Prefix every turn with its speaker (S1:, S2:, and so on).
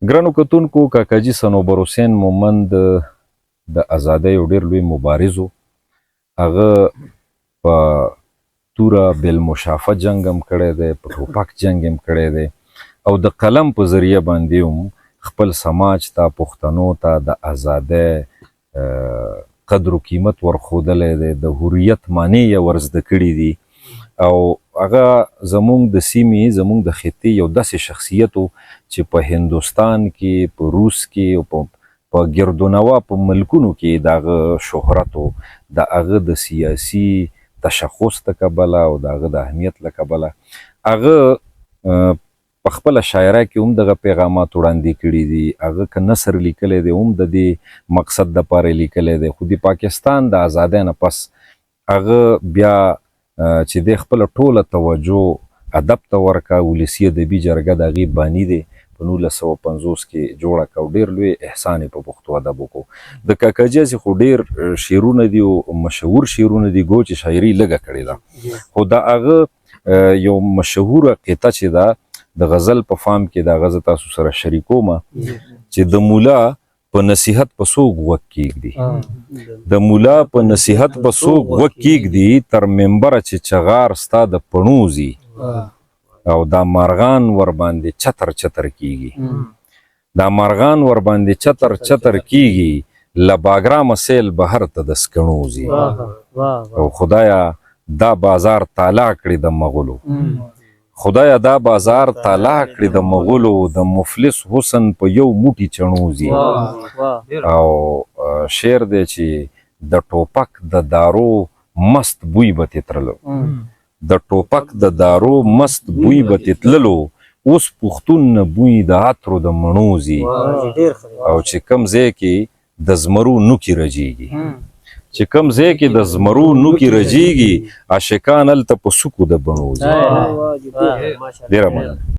S1: ګرانو کتونکو، کاکاجي صنوبر حسین مومند د ازادۍ یو ډېر لوی مبارز و. هغه په توره بالمشافه جنګ هم کړی دی، په ټوپک جنګ هم کړی دی، او د قلم په ذریعه باندې هم خپل سماج ته، پښتنو ته د ازادۍ قدر و قیمت ورښودلی دی، د حریت معنی یې ورزده کړي دي. او هغه زمونږ د سیمې، زمونږ د خطې یو داسې شخصیت و چې په هندوستان کې، په روس کې او په ګردونوا په ملکونو کې د هغه شهرت و، د هغه د سیاسي تشخص د کبله او د هغه د اهمیت له کبله. هغه په خپله شاعره کې هم دغه پیغامات وړاندې کړي دي. هغه که نثر لیکلی دی هم د دې مقصد دپاره یې لیکلی دی. خو د پاکستان د ازادۍ نه پس هغه بیا چې دی خپله ټوله توجه ادب ته ورکړه. ولسي ادبي جرګه د هغې باني دی، په 1950 کې جوړه کړه او ډېر لوی احسان یې په پښتو ادب وکړو. د کاکاجي هسې خو ډېر شعرونه دي او مشهور شعرونه دي، ګو چې شاعري لږه کړې ده، خو د هغه یو مشهوره قطعه چې ده د غزل په فارم کې، د هغه زه تاسو سره شریکوم چې د مولا په نصیحت په څوک غوږ کېږدي، د مولا په نصیحت په څوک غوږ کېږدي، تر منبره چې چغار ستا د پڼو ځي او دا مارغان ور باندې چتر چتر کیږي، دا مارغان ور باندې چتر چتر کیږي، له باګرامه سیل بهر ته د سکڼو ځي. او خدایا دا بازار تالا کړي د مغولو، خدایا دا بازار تالا کړي د مغولو، د مفلس حسن په یو موټي چڼو ځي. او شعر دی چې د ټوپک د دارو مست بوی به ترې تللو، د ټوپک د دارو مست بوی به ترې تللو، اوس پښتون نه بوی د عطرو د مڼو ځي. او چې کوم ځای کې د زمرو نوکي رجیږي، چې کوم ځای کې د زمرو نوکي رجیږي، عاشقان هلته په سکو د بڼو ځي. ډېره مننه.